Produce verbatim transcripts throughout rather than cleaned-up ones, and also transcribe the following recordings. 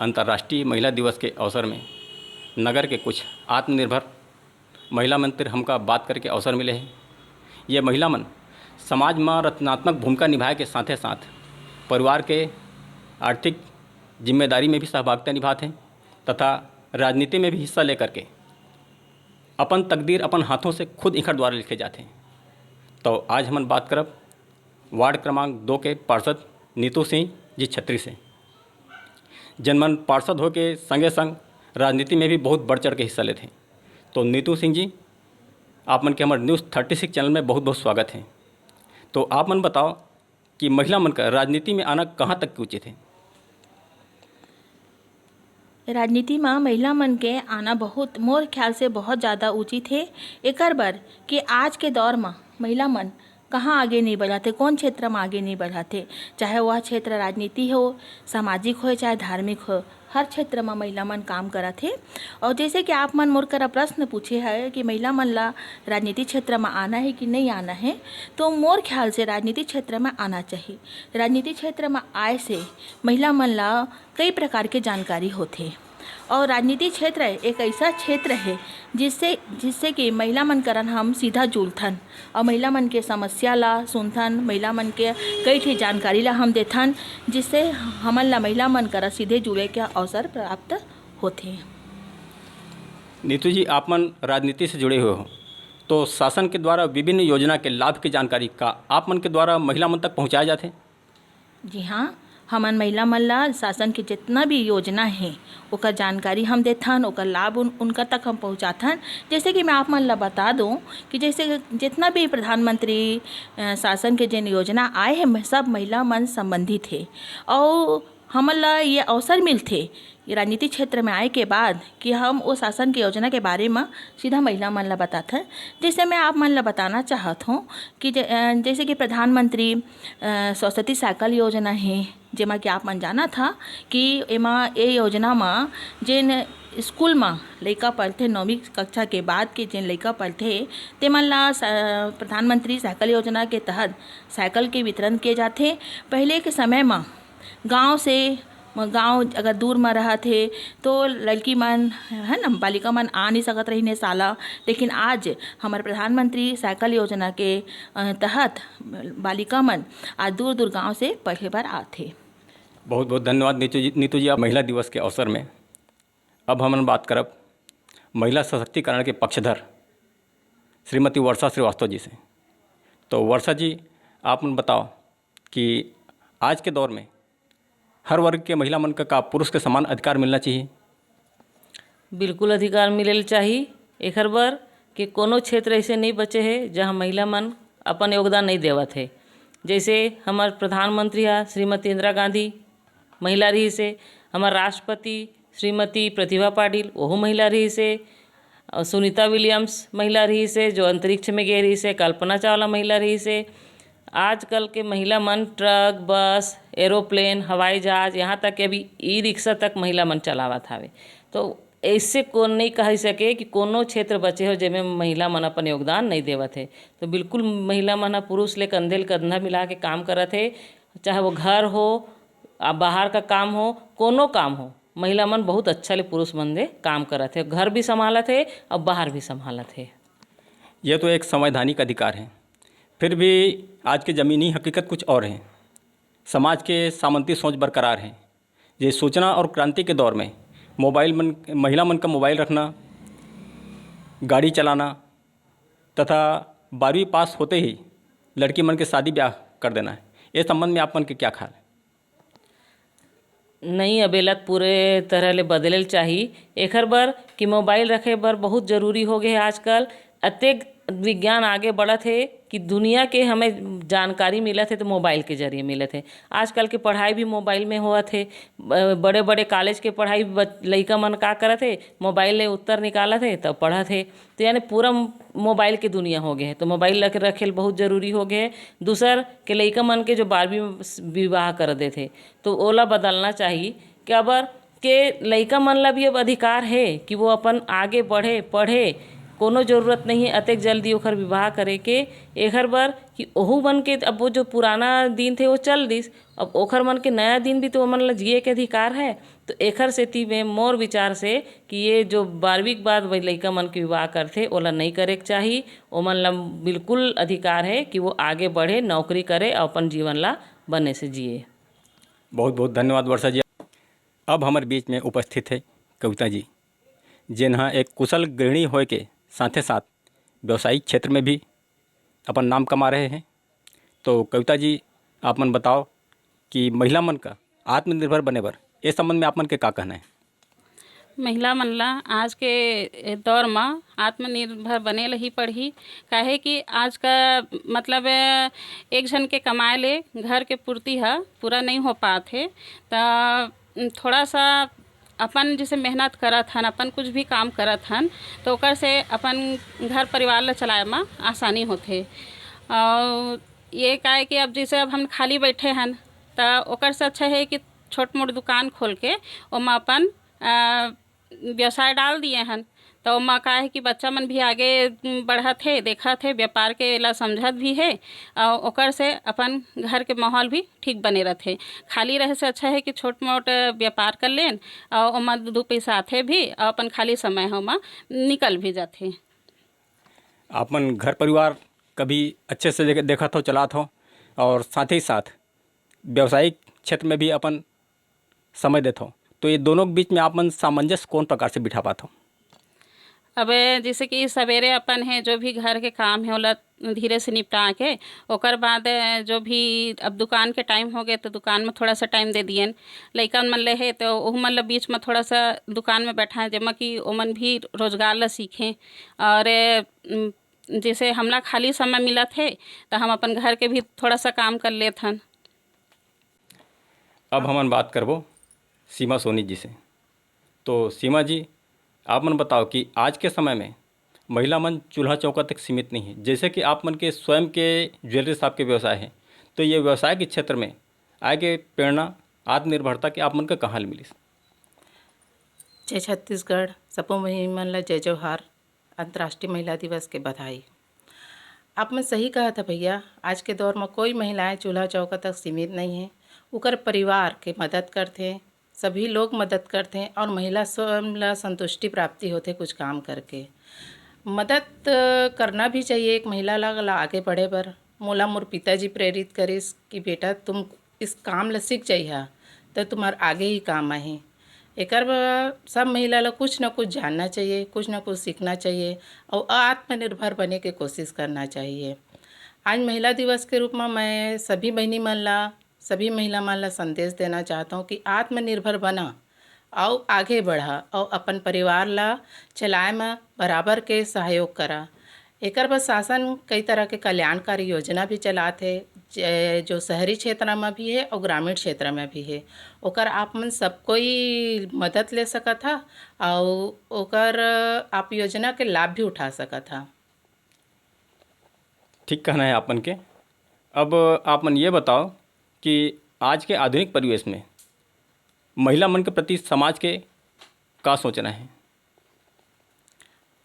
अंतर्राष्ट्रीय महिला दिवस के अवसर में नगर के कुछ आत्मनिर्भर महिला मन तिर हमका बात करे के अवसर मिले हे। ये महिला मन समाज म रचनात्मक भूमिका निभाए के साथे साथ परिवार के आर्थिक जिम्मेदारी में भी सहभागिता निभात हे तथा राजनीति में भी हिस्सा लेकर के अपन तकदीर अपन हाथों से खुद इखर द्वारा लिखे जाथे। तो आज हमन बात करब वार्ड क्रमांक दो के पार्षद नीतू सिंह जी छत्री से, जेन मन पार्षद होके संगे संग राजनीति में भी बहुत बढ़ चढ़ के हिस्सा लेथे। तो नीतू सिंह जी, आप मन के हमर न्यूज़ थर्टी सिक्स चैनल में बहुत बहुत स्वागत है। तो आप मन बताओ कि महिला मन का राजनीति में आना कहाँ तक के उचित है? राजनीति म महिला मन के आना बहुत, मोर ख्याल से बहुत ज़्यादा उचित हे। एकर बर कि आज के दौर म महिला मन कहाँ आगे नहीं बढ़त हे, कौन क्षेत्र म आगे नहीं बढ़त हे, चाहे वह क्षेत्र राजनीति हो, सामाजिक हो, चाहे धार्मिक हो, हर क्षेत्र म महिला मन काम करत हे। और जैसे कि आप मन मोर करा प्रश्न पूछे है कि महिला मन ला राजनीति क्षेत्र म आना है कि नहीं आना है, तो मोर ख्याल से राजनीति क्षेत्र म आना चाहिए। राजनीति क्षेत्र म आए से महिला मन ला कई प्रकार के जानकारी होथे। और राजनीति क्षेत्र एक ऐसा क्षेत्र है जिससे जिससे कि महिला मन करन हम सीधा जुड़थन और महिला मन के समस्या ला सुनथन, महिला मन के कई ठे जानकारी ला हम देथन, जिससे हमन ला महिला मन करा सीधे जुड़े के अवसर प्राप्त होथे। नीतू जी, आप मन राजनीति से जुड़े हुए हो, तो शासन के द्वारा विभिन्न योजना के लाभ की जानकारी का आप मन के द्वारा महिला मन तक पहुँचाया जाथे? जी हाँ, हमन महिला मन ला शासन के जितना भी योजना हे, ओकर जानकारी हम देथन, ओकर लाभ उन, उनका तक हम पहुँचाथन। जैसे कि मैं आप मन ला बता दूँ कि जैसे जितना भी प्रधानमंत्री अ, शासन के जेन योजना आए हे, सब महिला मन संबंधित हे। और हमन ला ये अवसर मिलथे ये राजनीतिक क्षेत्र में आए के बाद कि हम वो शासन के योजना के बारे में सीधा महिला मन ला बताथन। जैसे मैं आप मन ला बताना चाहत हूँ कि ज-, अ, जैसे कि प्रधानमंत्री अ, सरस्वती साइकिल योजना हे, जेमा कि आप मन जानत हा कि एमा, ए योजना म जेन स्कूल म लइका पढ़थे, नौवीं कक्षा के बाद के जेन लइका पढ़थे, तेमन ला स-, प्रधानमंत्री साइकिल योजना के तहत साइकिल के वितरण किए जाथे। पहले के समय म गांव से, म-, गांव अगर दूर म रहत हे, तो लड़की मन, है ना, बालिका मन आ नहीं सकत रहिन हे शाला, लेकिन आज हमर प्रधानमंत्री साइकिल योजना के, अ, तहत बालिका मन आज दूर-दूर गांव से पढ़े बर आथे। बहुत बहुत धन्यवाद नीतू जी। नीतू जी, आप महिला दिवस के अवसर में अब हमन बात करब महिला सशक्तिकरण के पक्षधर श्रीमती वर्षा श्रीवास्तव जी से। तो वर्षा जी, आप मन बताओ कि आज के दौर में हर वर्ग के महिला मन का, का पुरुष के समान अधिकार मिलना चाहिए? बिल्कुल अधिकार मिले ल चाही। एखर बर कि कोनो क्षेत्र ऐसे नहीं बचे हे जहाँ महिला मन अपन योगदान नहीं देवत हे। जैसे हमर प्रधानमंत्री हा श्रीमती इंदिरा गांधी महिला रहिस हे, हमर राष्ट्रपति श्रीमती प्रतिभा पाटिल ओहू महिला रहिस हे, और सुनीता विलियम्स महिला रहिस हे जो अंतरिक्ष में गे रहिस हे, कल्पना चावला महिला रहिस हे। आजकल के महिला मन ट्रक, बस, एरोप्लेन, हवाई जहाज, यहाँ तक कि अभी ई रिक्शा तक महिला मन चलावत हावे। तो ऐसे को नहीं कह सके कि कोनो क्षेत्र बचे हो जेमे महिला मन अपन योगदान नहीं देवत हे। तो बिल्कुल महिला मन ह पुरुष ले कंधे ले कंधा मिला के काम करत हे, चाहे वो घर हो, आ बाहर का काम हो, कोनो काम हो, महिला मन बहुत अच्छा ले पुरुष मन दे काम करत हे, घर भी संभालत हे और बाहर भी संभालत हे। यह तो एक संवैधानिक अधिकार है, फिर भी आज के ज़मीनी हकीकत कुछ और है। समाज के सामंती सोच बरकरार है। ये सूचना और क्रांति के दौर में मोबाइल मन, महिला मन का मोबाइल रखना, गाड़ी चलाना तथा बारहवीं पास होते ही लड़की मन के शादी ब्याह कर देना है। ये संबंध में आप मन के क्या ख्याल है? नहीं, अब एला पूरे तरह ले बदले ल चाही। एखर बर कि मोबाइल रखे बर बहुत जरूरी हो गए हे आजकल। अतेक विज्ञान आगे बढ़त हे कि दुनिया के हमें जानकारी मिलत हे तो मोबाइल के जरिए मिलत हे। आजकल के पढ़ाई भी मोबाइल में होवत हे। ब-, बड़े-बड़े कॉलेज के पढ़ाई ब-, लइका मन का करत हे, मोबाइल ले उत्तर निकालत हे तब पढ़त हे। तो यानी पूरा मोबाइल के दुनिया हो गए हे। तो मोबाइल रख-, रखे ल बहुत जरूरी हो गए हे। दूसर के लइका मन के जो बारहवीं में विवाह कर देथे, तो ओला बदलना चाही। काबर के लइका मन ला भी अब अधिकार हे कि वो अपन आगे बढ़े, पढ़े, कोनो जरूरत नहीं है अतेक जल्दी ओखर विवाह करे के, एखर बर कि ओहू मन के अब वो जो पुराना दिन थे वो चल दिस, अब ओखर मन के नया दिन भी तो ओमन ला जिए के अधिकार है। तो एखर सेती में मोर विचार से कि ये जो बारहवीं के बाद वही लइका मन के विवाह करथे ओला नहीं करे के चाही, ओमन ला बिल्कुल अधिकार है कि वो आगे बढ़े, नौकरी करे और अपन जीवन ला बने से जिए। बहुत बहुत धन्यवाद वर्षा जी। अब हमर बीच में उपस्थित है कविता जी, जेन ह एक कुशल गृहिणी होय के साथे साथ व्यावसायिक क्षेत्र में भी अपन नाम कमा रहे हैं। तो कविता जी, आप मन बताओ कि महिला मन का आत्मनिर्भर बने बर ए संबंध में आप मन के का कहना है? महिला मन ला आज के दौर म आत्मनिर्भर बने ल ही पड़ही, काहे कि आज का मतलब एक झन के कमाए ले घर के पूर्ति ह पूरा नहीं हो पात हे। त थोड़ा सा अपन जैसे मेहनत करत हन, अपन कुछ भी काम करत हन, तो ओकर से अपन घर परिवार ला चलाए म आसानी होथे। और ये का है कि अब जैसे अब हम खाली बैठे हन, त ओकर से अच्छा है कि छोट मोट दुकान खोल के ओमा अपन, अ, व्यवसाय डाल दिए हन। त ओमा का है कि बच्चा मन भी आगे बढ़त हे, देखत हे, व्यापार के ला समझत भी हे, और ओकर से अपन घर के माहौल भी ठीक बने रहथे। खाली रहे से अच्छा है कि छोट मोट व्यापार कर लेन, और ओमा दू पैसा आथे भी, और अपन खाली समय ह ओमा निकल भी जाथे। अपन घर परिवार कभी अच्छे से देख-, देखत हो, चलात हो, और साथ ही साथ व्यावसायिक क्षेत्र में भी अपन समय देत हो, तो ये दोनों के बीच में आप मन सामंजस्य कौन प्रकार से बिठा पात हो? अब जैसे कि सवेरे अपन है, जो भी घर के काम है, ओला धीरे से निपटा के, ओकर बाद जो भी अब दुकान के टाइम हो गए, तो दुकान में थोड़ा सा टाइम दे दियन। लइका मन ले है, तो ओहू मन ल बीच में थोड़ा सा दुकान में बैठाएं, जेमा कि ओमन भी रोजगार ला सीखें। और, उम, जैसे हमला खाली समय मिलत हे, तो हम अपन घर के भी थोड़ा सा काम कर लेत हन। अब हमन बात करबो सीमा सोनी जी से। तो सीमा जी, आप मन बताओ कि आज के समय में महिला मन चूल्हा चौका तक सीमित नहीं है, जैसे कि आप मन के स्वयं के ज्वेलरी शॉप के व्यवसाय है, तो ये व्यवसाय के क्षेत्र में आए के प्रेरणा, आत्मनिर्भरता के आप मन का कहाँ ले मिलिस? जय छत्तीसगढ़, सबो बहिनी मन ला जय जोहार। अंतर्राष्ट्रीय महिला दिवस के बधाई। आप मन सही कहत ह भैया, आज के दौर म कोई महिलाएं चूल्हा चौका तक सीमित नहीं है। उकर परिवार के मदद करथे, सभी लोग मदद करथे और महिला स्वयं ला संतुष्टि प्राप्ति होथे कुछ काम करके। मदद, अ, करना भी चाहिए एक महिला ला, ला आगे बढ़े बर। मोला मोर पिताजी प्रेरित करिस कि बेटा तुम इस काम ला सीख जइहा, त तुम्हार आगे ही काम आही। एकर बर सब महिला ला कुछ न कुछ जानना चाहिए, कुछ न कुछ सीखना चाहिए और आत्मनिर्भर बने के कोशिश करना चाहिए। आज महिला दिवस के रूप में मैं सभी बहिनी मन ला, सभी महिला मन ला संदेश देना चाहता हूँ कि आत्मनिर्भर बना, अउ आगे बढ़ा अउ अपन परिवार ला चलाए म बराबर के सहयोग करा। एकर बर शासन कई तरह के कल्याणकारी योजना भी चलात हे, जे-, जो शहरी क्षेत्र म भी हे अउ ग्रामीण क्षेत्र म भी हे। ओकर आप मन सब कोई मदद ले सकत हा अउ ओकर आप योजना के लाभ भी उठा सकत हा। ठीक कहना है आप मन के। अब आप मन ये बताओ कि आज के आधुनिक परिवेश में महिला मन के प्रति समाज के का सोचना है?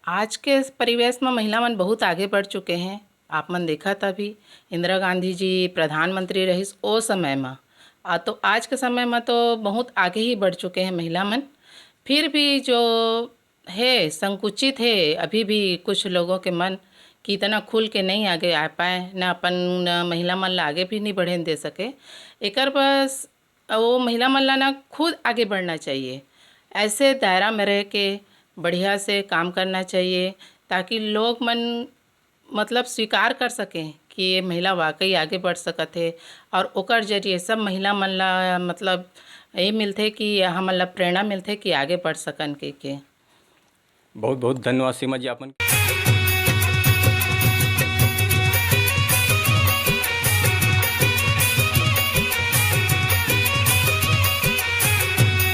आज के इस परिवेश में महिला मन बहुत आगे बढ़ चुके हैं। आप मन देखत अभी इंदिरा गांधी जी प्रधानमंत्री रहिस ओ समय में, आ तो आज के समय में तो बहुत आगे ही बढ़ चुके हैं महिला मन। फिर भी जो है, संकुचित है अभी भी कुछ लोगों के मन कि इतना खुल के नहीं आगे आ पाए, ना अपन, ना महिला मन ला आगे भी नहीं बढ़ेन दे सके। एकर बस वो महिला मन ला ना खुद आगे बढ़ना चाहिए, ऐसे दायरा में रह के बढ़िया से काम करना चाहिए, ताकि लोग मन मतलब स्वीकार कर सकें कि ये महिला वाकई आगे बढ़ सकत हे और ओकर जरिए सब महिला मन ला मतलब ये मिलथे कि हमन ला प्रेरणा मिलथे कि आगे बढ़ सकन के, के। बहुत बहुत धन्यवाद सीमा जी आप मन के।